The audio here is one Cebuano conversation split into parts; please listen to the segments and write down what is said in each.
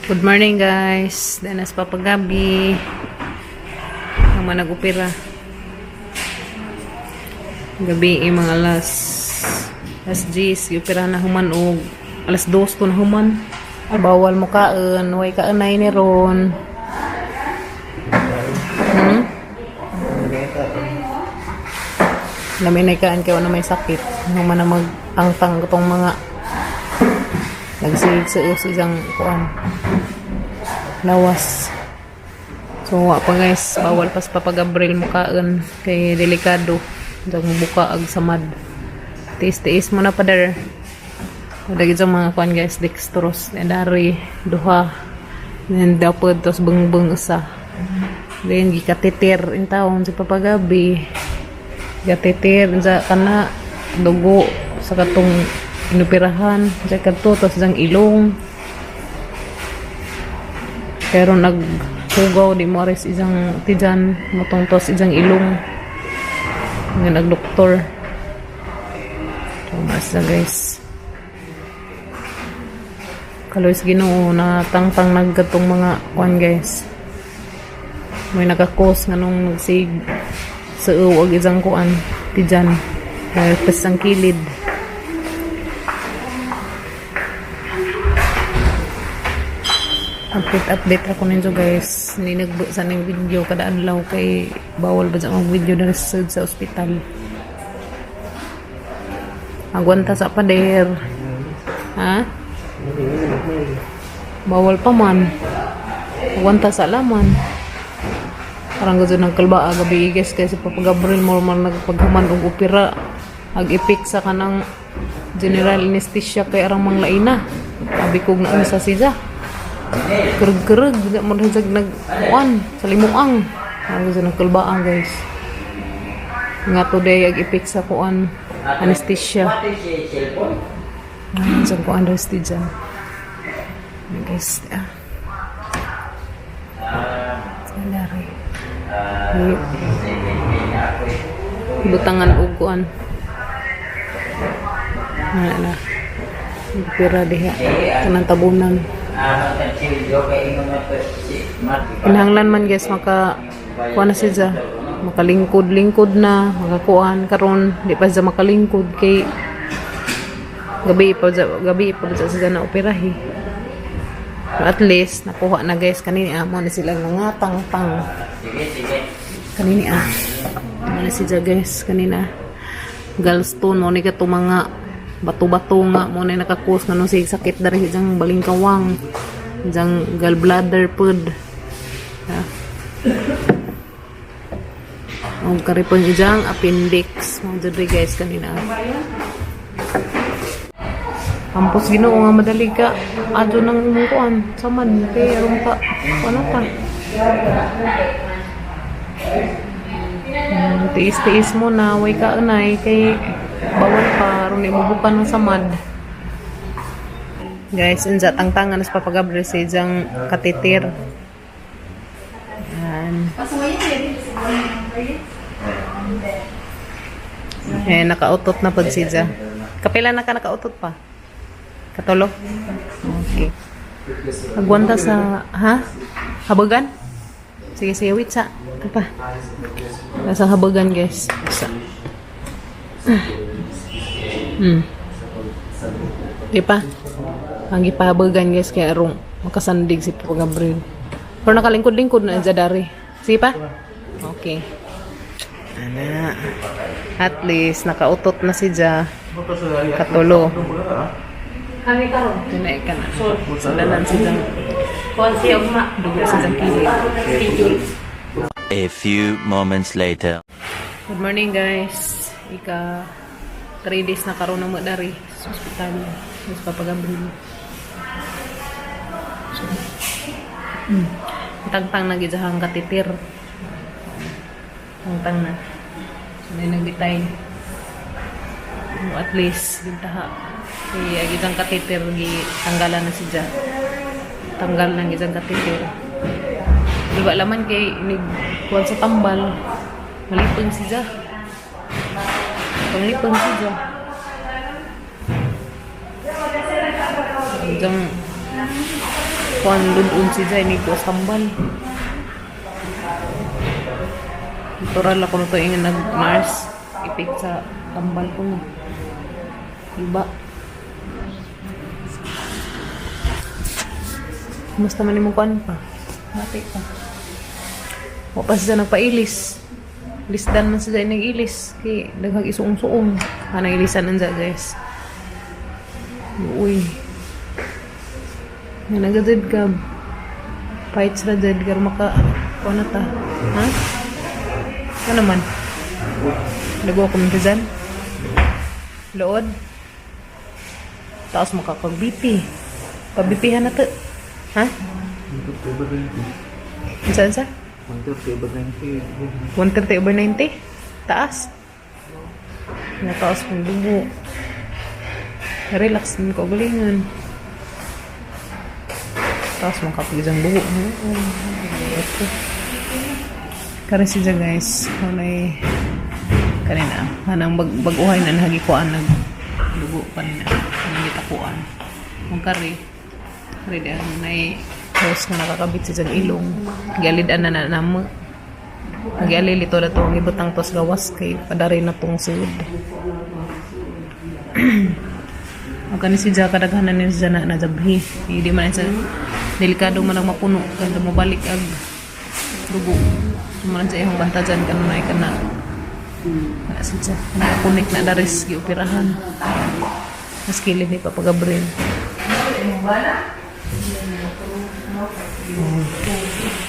Good morning, guys. Danas Papa Gabi. Ang mga nag-opera. Gabi eh, mga alas 10. Opera na human og alas 2 to na human. Bawal mo kaon. Way kaanay ni ron. Lami na kaan kay wala may sakit. Human na magtangtang itong mga nagsigig sa isang kuan lawas. So wa pa, guys, bawal pas Papa Gabriel mukaon kay delikado dang buka ag samad. Tiis-tiis mo na, pader. Dagi sa mga kuan, guys, dextrose dari duha, then dapat tos bengbeng usa, then gikateter in taon si Papa Gabi, gikateter sa kana dugo sa katong inoperahan sa kadto, tos sang ilong, pero naghugaw di mo aris isang tijan motong tos isang ilong nga nagdoktor. So mas na, guys, kaloy sa Ginoo na tangtang nagkatong mga kuan, guys, may nakakos nga nung nagsig sa uwag isang kuan tijan dahil pas ang kilid. Update, update ako ninyo, guys. Ni nagbu sa ning video kada adlaw kay bawal ba sa mag video diri sa ospital. Agwanta sa pader. Ha? Bawal pa man. Agwanta sa laman. Parang gusto ng kalba gabi, guys, kay si Papa Gabriel mo man nagpaghuman og opera. Ag ipik sa kanang general anesthesia kay arang manglaina. Abi kog na sa siya. Kereg-kereg, di mo rin nag kuan sa limuang. Ang gusto ng kalbaan, guys. Nga today ag ipik sa kuan anesthesia. Ay, sa kuan anesthesia. Ay, guys, ah. Dari. Butangan og kuan. Ana na. Pira diha kanang tabunan. Kinahanglan man, guys, maka kuan na siya. Makalingkod-lingkod na, makakuan karon di pa siya makalingkod kay gabi pa siya na operahi. Pero at least nakuha na, guys, kanini ah, mo na sila nangatang-tang. Kanini ah. Mo na siya, guys, kanina. Gallstone mo ni kato mga bato-bato nga mo na nakakus nga nung sakit dari siyang balingkawang siyang gallbladder pod. Ah. Og karipon ijang appendix mo diri, guys, kanina. Ampos Ginoo nga madali ka adto nang imong kuan samad kay aron ka kuan pa. Tiis-tiis mo na way ka anay kay bawal pa aron di mo bukan ng samad. Guys, unsa tangtangan sa Papa Gabriel sa ijang kateter. Yan. Eh, nakautot na pod siya. Kapila na ka nakautot pa? Katulo? Okay. Agwanta sa, ha? Habagan? Sige, sige, wait sa. Ito pa. Nasa habagan, guys. Sa. Di pa? Ang gipahabagan, guys, kaya arong makasandig si Papa Gabriel. Pero nakalingkod-lingkod na dyan dari. Sige pa? Okay. Ana. At least, nakautot na si Ja. Katulo. Kami karon. Tinay ka na. Sulanan si Jang. Kuan siya ugma. Dugo si Jang kilid. A few moments later. Good morning, guys. Ika 3 days na karon na mo dari sa ospital. Sa Papa Gabriel. So, Tangtang na gidjahang kateter. Tangtang na. So, may nagbitay. So, at least, gintaha. Kaya gidjang kateter, gi tanggalan na siya. Tanggal na gidjang kateter. Diba laman kay inig kuwan sa tambal. Malipong siya. Panglipong siya. Diyan. Kuan lud-on si Jai ni ko tambal. Natural ako na to ingan nag-nurse. Ipik sa tambal ko na. Iba. Kumusta man imong kuan pa? Mati pa. Wa pa siya nagpailis. Lisdan man siya nag-ilis. Kay daghang isuong-suong. Kanang ilisan nanja, guys. Uy. Nga nagadid ka. Fights ra did kar maka kuan na ta. Ha? Ano naman? Naguha ko man dyan. Lood. Taas makakag-BP. Pabipihan na to. Ha? Saan sa? 130 over 90? Taas. Nataas kong dugo. Relax din ko galingan. Taas mong kapag isang dugo. Ito. Kare siya, guys. Kanay kanina. Kanang baguhay na nahagikuan nag dugo kanina. Kanang gitakuan. Ang kare. Kare di ang nay host nga nakakabit siya sa ilong. Gialid-an na na namo. Nagialil ito na to ang ibutang tos gawas kay padari na tong sud. Ang kani si Jaka daghanan ni siya na najabhi. Hindi man sa delikado man ang mapuno kay mobalik ag dugo. Man sa iyong bantajan kanunay kana. Na si Jaka nakakunik na daris gioperahan. Mas kilid ni Papa Gabriel.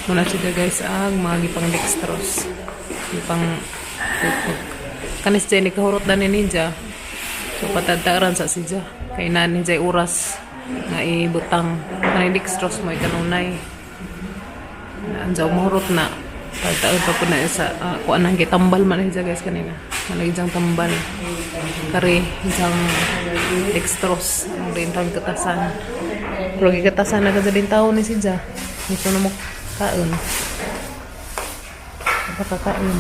Muna siya, guys, ang mga gipang dextrose. Gipang pupok. Kanis siya ni kahurot na ni Ninja. So patadtaran sa siya. Kay na ni Jay oras na ibutang. Kanang dextrose mo kanunay. Na anjaw mahurot na. Pagtaon pa po na sa kuan ang gitambal man ni guys kanina. Malagi diyang tambal. Kare isang dextrose ang rin tawag katasan. Pero gikatasan na kada din tao ni siya. Gusto na mo kaon. Pagkakaon.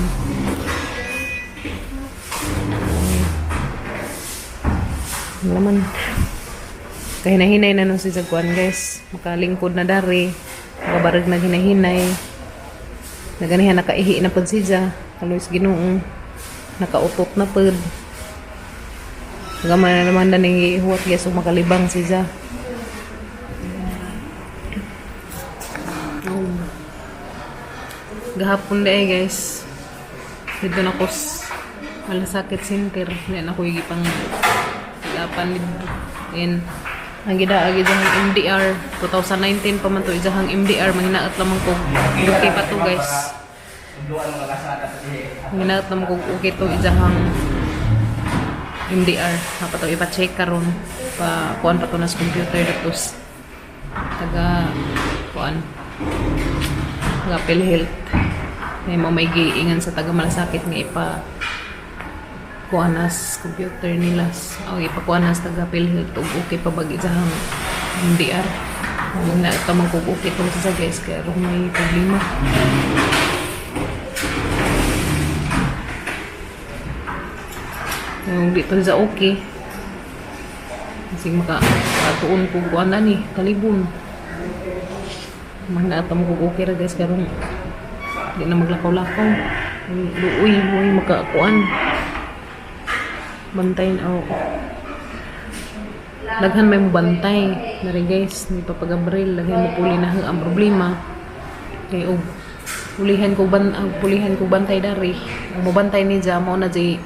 Ano naman. Kahinahinay na nung si Jagwan, guys. Makalingkod na dari. Makabarag na hinahinay. Naganihan nakaihi na pud siya. Kaloy sa Ginoo. Nakautot na pud. Gamay na naman na ning ihuwat, guys, ug makalibang siya. Oh. Gahapon na eh, guys. Dito na ko Malasakit Center. Hindi na ko yung ipang lapan dito. And ang gidaag ijahang MDR 2019 pa man to ijahang MDR, manginaat lamang ko okay pa to, guys. Manginaat lamang ko okay to ijahang MDR na pa to ipa-check karon, pa kuan pa to na sa computer datos taga kuan, taga PhilHealth. May mo may giingan sa taga Malasakit nga ipa kuanas computer nila o ipakuanas taga PhilHealth ug okay pa bag isahang MDR. Huwag na tamang kung okay tong sa, guys, kaya kung may problema. Yung dito sa okay kasi maka katuon ko kuan na ni kalibon. Manata mo kung okay ra, guys, karon di na maglakaw-lakaw. Luoy luoy makakuan bantay na oh. Daghan may mo bantay nari, guys, ni Papa Gabriel. Daghan mo puli na ang problema kay og pulihan ko ban ang pulihan ko bantay dari ang mobantay ni ja mo na jay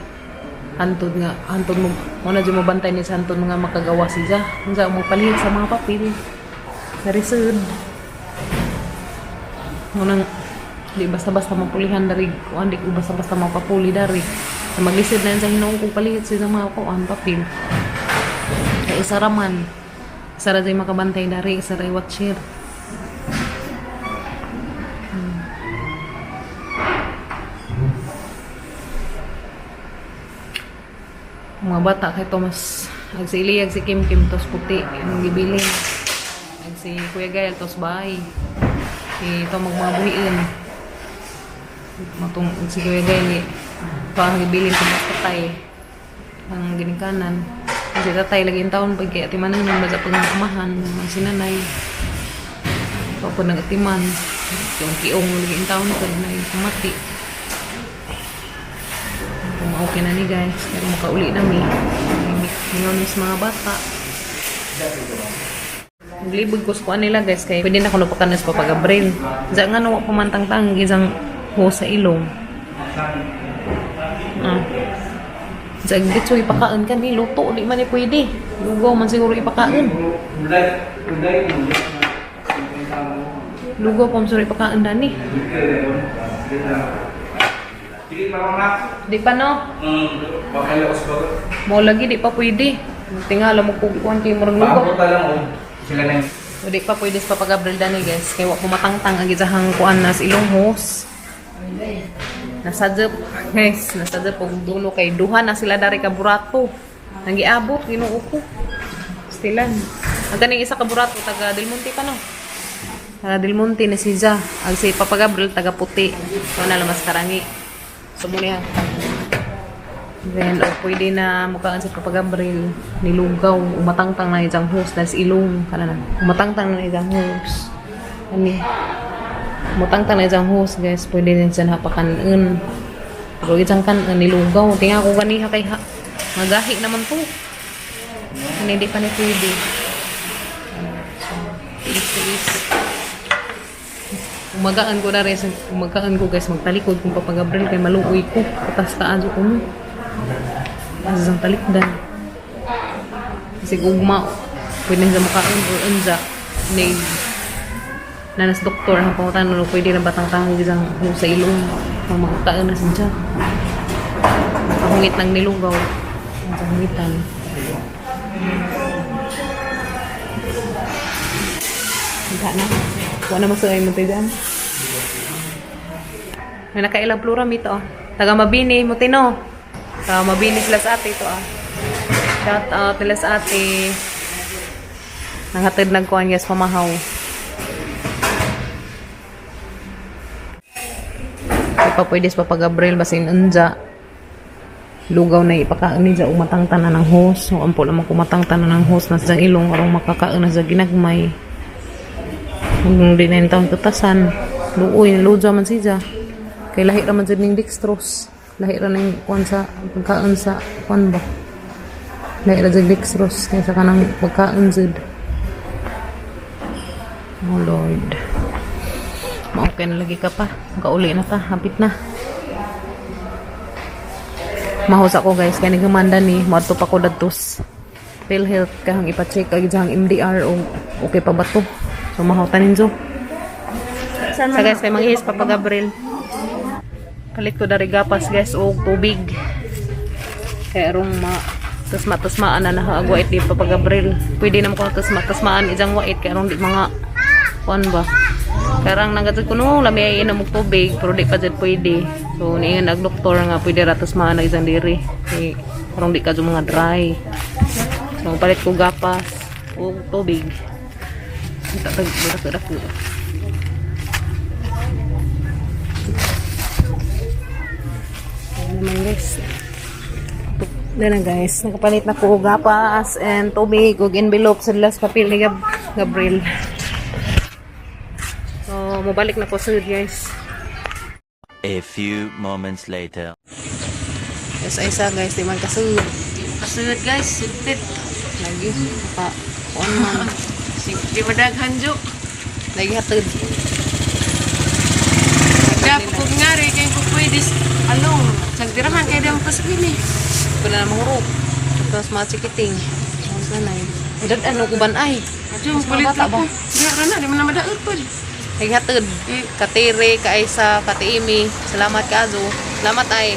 hantod nga hantod mo mo na jay mobantay ni sa hantod nga makagawa si ja unsa mo palihit sa mga papel dari sud mo nang di basta-basta mapulihan dari kuan, di ko basta-basta mapapuli dari sa maglisod na yan sa hinuong kong palihit sa mga kuan papel kay isa ra man, isa ra jay makabantay dari, isa ra watcher. Mga bata kay Thomas ag si Iliyag, si Kim Kim tos puti ang gibilin, ag si Kuya Gael tos bahay si ito mag mga buhiin matong si Kuya Gael pa gibilin Thomas tatay ang ginikanan si tatay lagi taon pag kay ati manang nang sa pag-amahan ang sinanay. Wa po nagatiman. Kiong-kiong lagi in taon ko na yung pamati. Kung okay na ni guys, pero makauli na mi. Ngayon sa mga bata. Naglibog ko sa kuan nila guys kay pwede na kuno pakanas pa pag Gabriel. Diyan nga no pumantang-tang isang ho sa ilong. Ah. Diyan dito ipakaon kami luto di man ni pwede. Lugaw man siguro ipakaon. Lugaw pa man siguro ipakaon dani. Di pa no? Mo lagi di pa pwede. Tingala mo kung kuan kay murag lugaw. Sila na So, di pa pwede sa Papa Gabriel dani guys. Kay wa pumatangtang ang isahang kuan nas ilong hose. Nasadya guys, nasadya og dulo kay duha na sila dari ka burato. Nanggiabot Ginoo ko. Stilan. Ang kaning isa ka burato taga Del Monte pa no. Taga Del Monte ni si Ja. Ang si Papa Gabriel taga Puti. So na lamas karangi. So mo niya. Then, o pwede na mukhaan si Papa Gabriel, nilugaw, umatangtang na isang host, nas ilong, kana na. Umatangtang na isang host. Ani. Umatangtang na isang host, guys. Pwede din siya napakanon. Pero isang kanon, nilugaw. Tinga ko ganiha kay ha. Magahi naman to. Ani, di pa ni pwede. So, tiis-tiis. Umagaan ko na rin. Umagaan ko guys, magtalikod kung Papa Gabriel kay maluoy ko. Patas taas ko no. Taas ang talikdan. Kasi ugma, pwede na sa mukhaan or unza. Nay, nanas doktor, ang pangutan no, pwede na batang tangog isang sa ilong. Ang makakaan na siya. Nakahungit ng nilugaw. Ang kahungitan. Wala na. Wala na masakay mo tayo dyan. May nakailang plura mito ah. Taga Mabini, Mutino. Taga Mabini sila sa ate ito ah. Shout out nila sa ate. Nanghatid nagkuhan guys, pamahaw. Di pa pwede sa Papa Gabriel, basin unja. Lugaw na ipakaon niya, umatang tanan ng host. So, ampo naman kumatang tanan ng host na sa ilong, arong makakaon na sa ginagmay. Kung di na yung taon tutasan, luoy, luja man siya. Kay lahi ra man jud ning dextrose. Lahi ra ning kuan sa pagkaon sa kuan ba. Lahi ra jud dextrose kaysa kanang pagkaon jud. Oh Lord. Ma-okay na lagi ka pa. Makauli na ta, hapit na. Mahusa ko guys, kay naghamanda ni, moadto pa ko dadtos. PhilHealth kahang ipa-check ag diyang MDR o okay pa ba to. So mahawtan ninyo. Sa guys, kay manghihis Papa Gabriel. Palit ko dari gapas guys og tubig. Kay arong ma tasma-tasmaan na nahaag wait di Papa Gabriel. Pwede naman ko tasma-tasmaan isang wait kay arong di mga kuan ba. Karang nangatod ko no, lami ay inom og tubig pero di pa jud pwede. So niingon ag doktor nga pwede ra tasmaan na isang diri. Kay arong di ka jud mga dry. So palit ko gapas og tubig. Tatag dako. Ayan naman guys. Yan na guys, nakapalit na ko og gapas and tubig ug envelope sa last papel ni Gabriel. So, mobalik na ko sud guys. A few moments later. Yes, ay sa guys, di man kasud. Kasunod guys, sipit. Lagi pa kuan man. Di ba daghan jo? Lagi hatod. Dapat kung nga rin, kaya kung pwede, along, sagdirahan, kaya di mo paskwili. Ko na namang hurot. Tapos mga chikiting. Tapos na nay. Dad ano kuban ay. Adyo, Mas mga palit bata lang ba? ko. Di, rana, di mo na madaot po. Lagi hatod. Katire, kaisa, katiimi. Salamat kaazo. Salamat ay.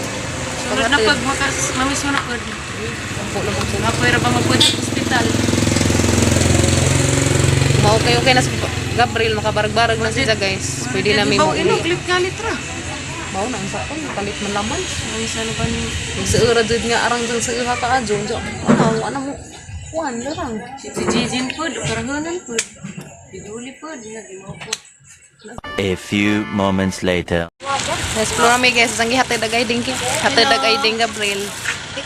Sunod na pag makas, mamiss mo na po. Ampo lang ko Nga pwera pa magpunta sa ospital. Ma okay okay na sa Gabriel makabarag-barag na siya guys. Pwede na may Baw, ino, mauli. clip nga litra. Mao na ang sakon palit man laman. Ay, sana ba ni... Sa ura jud nga arang jud sa uha ka adyo. Unsa ano ano mo? Kuan larang. Si Jijin po, karahanan po. Si Julie po, di na, di mo po. A few moments later. Explore mi guys, ang gihatid agay ding hatid agay ding Gabriel.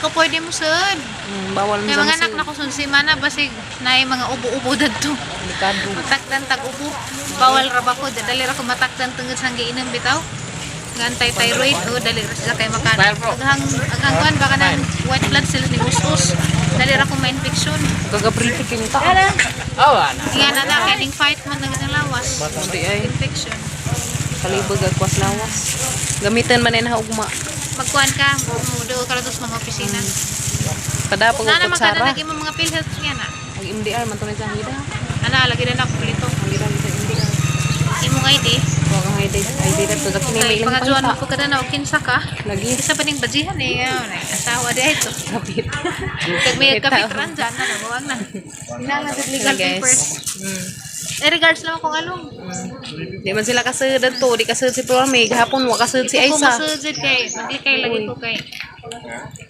ko pwede mo sud. Bawal mo Kay sa mga anak musul. na ko sud si mana basig naay mga ubo-ubo dadto. Delikado. Matakdan tag ubo. Bawal ra ba ko dali ra ko matakdan tungod sa giinom bitaw. Nga anti-thyroid o dali ra siya kay makan. Aghang aghang kuan baka nang white blood cells ni us-us. Dali ra ko ma-infection. Gagabril king ta. Nga na na kay ning fight man ng isang lawas. Di ay Infection. kalibog ag kwas lawas. Gamitan man na ugma. Magkuan ka, mo do ka ra sa mga opisina. Pada pag Na naman ka na kutsara. lagi mo mga PhilHealth nga na. Ang MDR man to na sa hangida. Ana lagi na ako lito. Hangida sa MDR. Imong ID. Wa kang ID. ID na to kini Kay may ilang pangajuan mo pangita. po kada na og kinsa ka. Lagi Isa pa ning bajihan eh. Ah, nay, asawa di ito. kapit. Kag may kapit ran dyan na, nabuwag na. Kailangan sa legal Sige, guys. papers. Eh, regards lang akong along. Di man sila kasud to, di kasud si Florme, gahapon wa kasud si Kung Aisa. masujud kay, hindi kay lagi ko kay.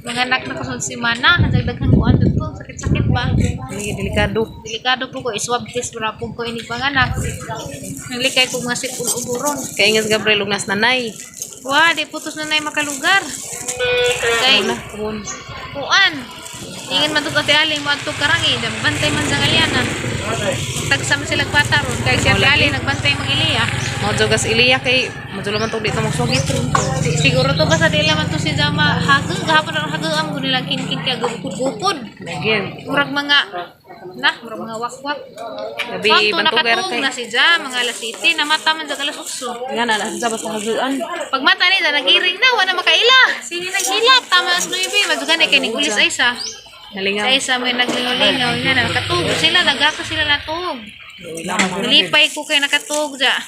Mga anak na kusod si Mana, dagdaghang kuan dito, sakit-sakit ba? Lagi delikado. Delikado po ko, iswab test ra po ko ini panganak. Naglikay ko mga sikul uburon. Kay ingas Gabriel ug nas nanay. Wa, di putos na nay makalugar. Kay, Una, kuhon. kuan. Ingin man to ate Ali mo adto karangi, bantay man sa ngalyana. Tagsam sila bata ron kay si Ate Ali nagbantay mang Iliya. Mo jogas Iliya kay mo man to dito magsugit. Siguro to basta di man to si Jama hageng gahapon ra hageng am nilang kinkin kay gupod-gupod. Lagi. Murag mga na, murag mga wakwak. Gabi Sakto bantugay ra nakatug kay. na si Ja, mga alas 7, namata man sa alas 8. Nga na sa basta haguan. Pag mata ni ja nagiring na, wala makaila. Sige naghilak, tama alas 9, madugan kay ning ulis ay sa. Nalingaw. Sa isa may naglingaw-lingaw nga na nakatug sila, nagaka sila natug. Nalipay ko kay nakatug ja.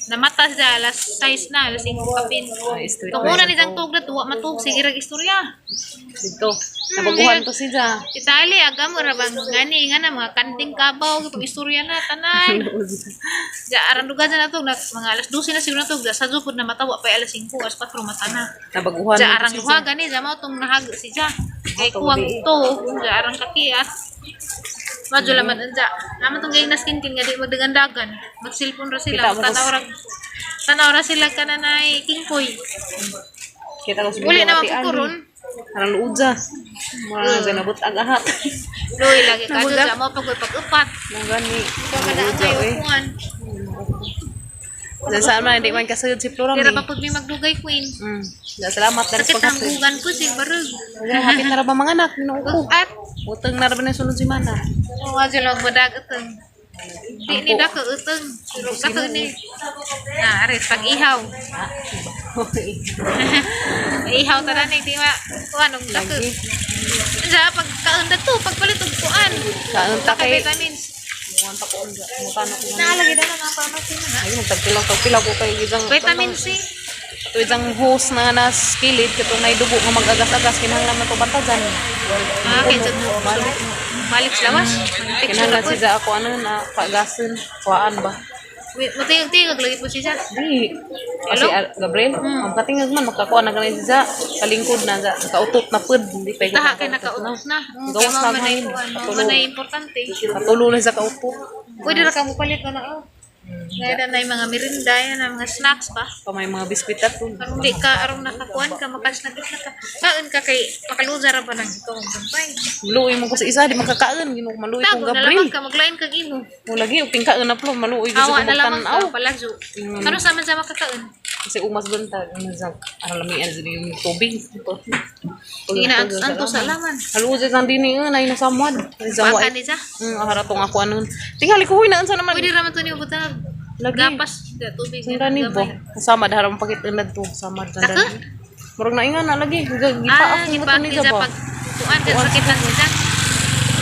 Namata siya alas 6 na, alas 5 kapin. Ay, street Tunguna ni jang tug na tuwa matug sige rag istorya. Dito. Nabaguhan to si Ja. Itali agam ra bang ngani nga na mga kanding kabaw pag istorya na tanan. Ja aran duga na natug na, mga alas 12 na siguro natug ja sa jupod na matawa pa alas 5, alas 4 mata na. Nabaguhan. Ja to arang si duha gani ja mao tong nahag si ja. Kay kuwang to ja arang kakiat. Madyo laman anja. Naman tong gayong naskinkin nga di magdagandagan. Magsilpon ra sila. Kita mo Tanaw ra tanaw ra sila kananay kingkoy. Kita ko sa Uli video, naman Ate po ko Ali. ron. Arang luod ja. Mura na dyan nabot ang ahat. Loy lagi ka ja mao pag pag-upat. Mong gani. Ikaw ka na ang Luod ja, kayo eh. upuan. Diyan saan man, hindi man kasud si Flora. Dira pa pud mi magdugay queen. Diyan, salamat na rin Sakit ang paghatid. bugan ko sig barug. Diyan, hapit na ra ba mga anak? Ginoo ko. At Utang na ra ba na sunod si Mana? mga dyan magbadag utang. Di ni dako utang. Pero dako ni. Na aris pag ihaw. Ihaw tanan ni di ma kuan og dako. Lagi. Sa pag kaon to pagpalit og kuan. Kaon ta Kay kay vitamins. Muwan pa ko unsa. Mutan ako man. Naalagi na mga pharmacy na. Ay, magtagpilaw-tagpilaw ko kay isang Vitamin C. Ito isang hose na nas kilid katong naidugo nga mag-agas-agas kinahanglan man to bantajan. Ah, kay jud mo. Balik sa lawas. Infection Kinahanglan na po. siya ako ano na paagasin, kuhaan ba? Matingag-tingag lagi po siya. Di. Kasi Hello? Gabriel, ang patingag man makakuha na ganun siya sa lingkod na sa nakautot na pud, hindi pa Taha kay nakautot na. Kay Gawas mao na man ay ngayon. kuan, mao Katulo. man ay importante. Katulo na sa kautot. Pwede ra ka mo palit na oh. Ngayon na yung mga merinda, yan ang mga snacks ba? Pa may mga biskwit ato. Aron di ka, aron nakakuan ka, makasnag ka. Kaon ka kay makaluza ra ba nang ikaw ang sampay. Maluoy mo ko sa isa, di makakaon ginoo maluoy Tago kong na Gabriel. lamang ka, maglain kag imo. Mo lagi og tingkaon na plo maluoy gyud sa Awa na lamang tanaw. ka, palagyo. Kano sa man sa makakaon? Kasi umas banta, ano sa aron lamian sa yung tubig. Ina anto sa laman. Haluo sa isang dini nga nay nasamad. Sa Baka ni siya. Haratong ako anon. Tingali ko huy na unsa naman. Pwede ra man to niyo butang. Lagi. Gapas da tubig. Sunda ni bo. Samad haram pakit unad to samad Dako? na. Murag na inga na lagi. Gipa Ah, ako mo gipa to ni ni siya ba. pag kuan ka sakitan siya.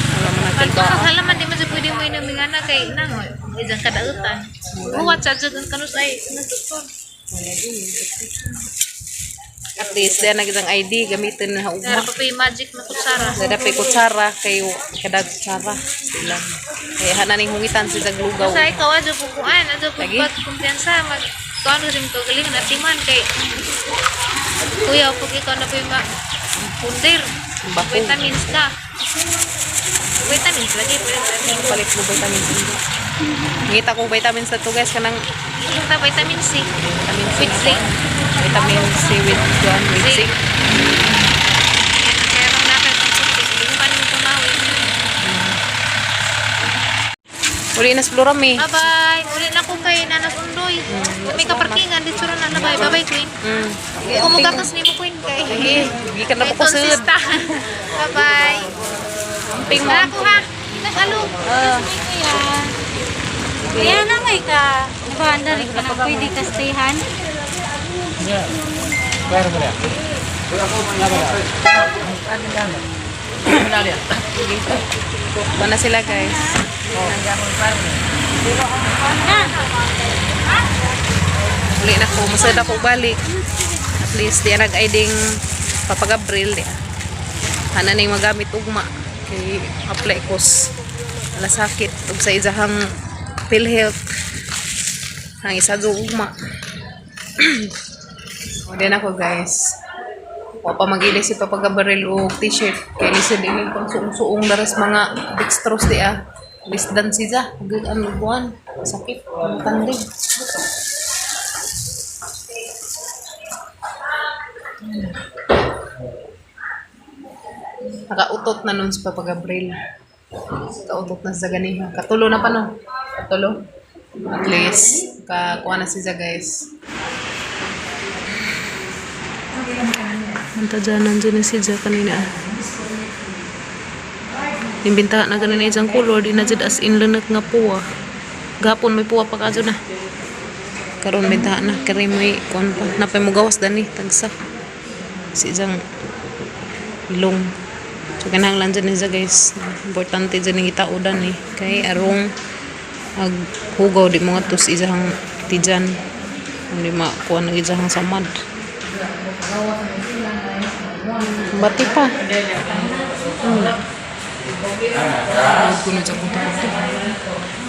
Wala man Pag nagkalba. halaman di man siya pwede mo inom nga na kay nang isang kadautan. Huwat sa jud ang kanus ay ng doktor. At least diyan nag isang ID gamitin na Nara ugma. pa pa yung magic na kutsara. Dada pay kutsara kayo kadag kutsara sila. Kaya hanan ning hungitan si Daglugaw. Sa ikaw adyo po kuan, adyo po Lagi. pag kumpiyansa mag kuan ko rin kagalingan at timan kay kuya pag ikaw na po yung punder. Bako. Vitamins ka. Vitamins lagi po yung vitamins. Palit mo vitamins. Ngita ko vitamins na to guys kanang Ita vitamin C. vitamin C. With zinc. Vitamin C with kuan with Zinc. zinc. Uli na sa Florami. Bye-bye. Uli na ko kay Nanas Undoy. May kaparkingan dito na na bye. Bye-bye, Queen. Kumugatas ni mo, Queen, kay. Lagi, gikan na Kay po ko sud. konsista. Bye-bye. Amping mo. Tara ko ha. Nas alo. Ah. Kaya na may ka, kuan dali ka na pwede ka stayhan. Kuha na sila, guys. Uli na ko. Masad ako balik. At least, di nag-aiding Papa Gabriel. Di. Hana na yung magamit ugma. Kay apply ko alasakit. Ug sa isahang PhilHealth. Ang isa do ugma. O, di na ko, guys. Wa pa mag si Papa Gabriel og t-shirt. Kay lisod ini pang suong-suong daras mga dextrose di ah. Lisdan siya. Ug ano buwan. Sakit. Tandig. Nakautot na nun si Papa Gabriel. Nakautot na sa ganiha. Katulo na pa no? Katulo. At least, kakuha na siya, guys. Anta dyan, nandiyan na si Ja kanina. Nimbinta na ganun na isang color, di na dyan as in lunak nga puwa. Gapon may puwa pa ka dyan na. Karon binta na, kari may kuan pa. Napay mo gawas dani, tagsa. Si isang ilong. So kinahanglan dyan niya, guys. Importante dyan yung itaudan eh. Kay arong ag hugaw di mo nga tos isang tijan. Hindi makuha ng isang samad. Bati pa. Kuno sa kuto-kuto.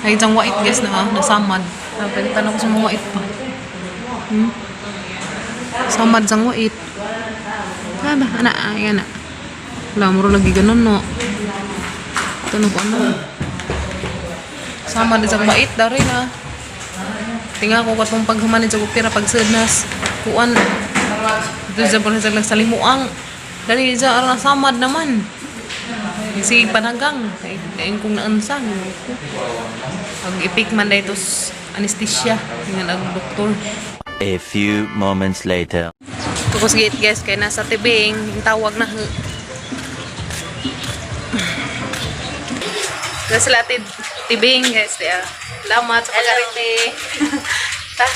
Ay, isang white guys na ha, nasamad. Napalitan ako sa mga white pa. Samad sang white. Ano ba? Ana, ay, ana. Wala, muro lagi ganun, no. Ito na ko ano. Samad isang white, dari na. Tinga ko katong paghuman sa pira pagsednas. Kuan. Ito sa pala sa salimuang. Dari sa arang samad naman. Si panagang kay kain kong naansa. Ang ipik man dahito anesthesia ingan ang doktor. A few moments later. Tukos gate, guys, kay nasa tibing yung tawag na. Guys, sila tibing, guys. Diya. Salamat sa pagkarite. Ta.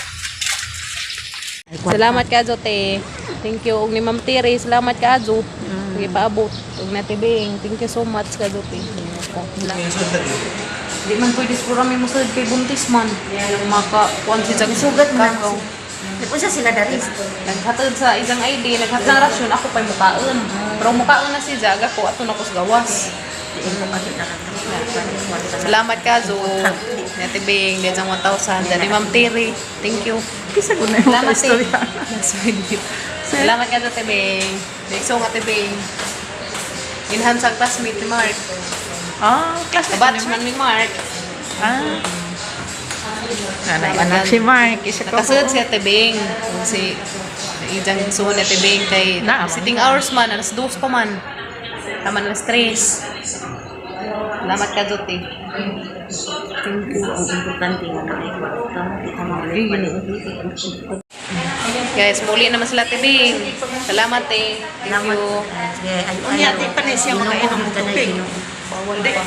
Salamat ka, Jote. Thank you. Og ni Ma'am Tiri, salamat ka, Jo. Sige, paabot. Og na tibing. Thank you so much ka, Jote. Di man pwede sa programa mo sa kay buntis man. Maka, kuan si Jag. Sugat man. Nagpunsa sila dari. Naghatod sa isang ID, naghatod ng rasyon, ako pa'y mukaon. Pero mukaon na si Jag, ako ato na ko sa gawas. Salamat ka, Zo. Natibing, din sa 1,000. Dani Ma'am Tiri, thank you. Salamat, te. Salamat ka, Tibing. Next nga, Tibing. Enhance ang classmate ni Mark. Ah, classmate Kabatch man ni Mark. Ah. Nanay, anak si Mark. Isa ko. Nakasud siya Tibing. Si Ijang suhon ni Tibing kay Naam. sitting hours man, alas 2 pa man. Tama alas 3. Salamat ka, Jote. Thank you. Ang importante nga na ay kwarta, kita mga Guys, muli naman sila Tibing. Salamat eh. Thank you. Sige, ay unya di pa na siya makainom og tubig. Bawal pa.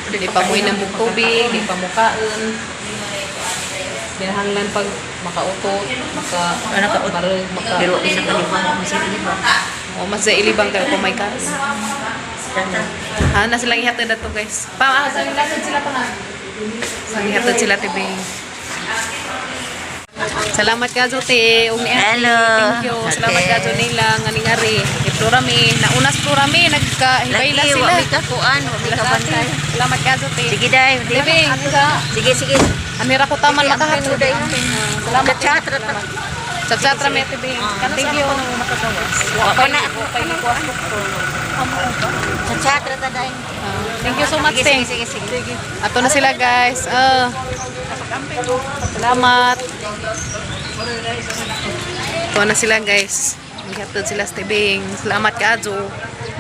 Di pa mo inamog tubig, di pa mukaon. Kinahanglan pag makautot, maka marag, maka Pero isa ka libang mo sa iba. O, mas sa ilibang kayo kung may kas. Ha, nasa lang ihatid na to, guys. Pa, ah, sa ihatid sila pa nga. Sa ihatid sila, tibing. Salamat ka, Jote. Ug ni Ate. Hello. Thank you. Salamat ka, Jonila. Nganing ari. Iplorami. Nauna sa plorami. Nagkahibay Lagi, sila. wa mi ka kuan, wa mi ka bantay. Salamat ka, Jote. Sige dai, Tibing. Sige, sige. Anira ko taman makahatod. Salamat. Chat ra ta. Chat-chat ra mi, Tibing. Thank you. Wa pa na. Chat ra ta dai. Thank you so much, Sige, te. sige, sige, sige. Ato na sila, guys. Salamat. Ito na sila, guys. Naghatod sila sa tibing. Salamat ka, Ajo.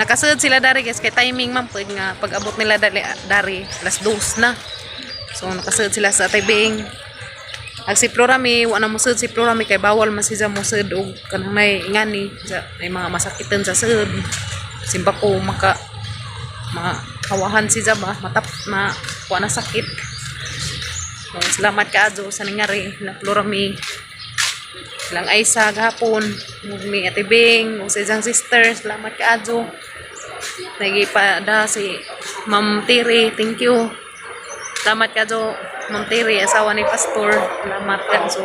Nakasud sila dari, guys. Kay timing man pwede nga. Pag abot nila dari, dari alas 2 na. So nakasulod sila sa Tibing. Ag si Florami, wa na mosud si Florami kay bawal man siya mosud og kanang nay ingani sa may mga masakitan sa sud. Simba ko maka makawahan siya ba matap ma kuha na sakit. So, salamat kaayo sa ningari na Florami. Lang Aisa gahapon, ug ni Ate Bing, ug sa isang sister, salamat kaayo. Nagipada si Ma'am Tiri, thank you. Salamat kaayo, Ma'am Tiri, asawa ni Pastor. Salamat kaayo.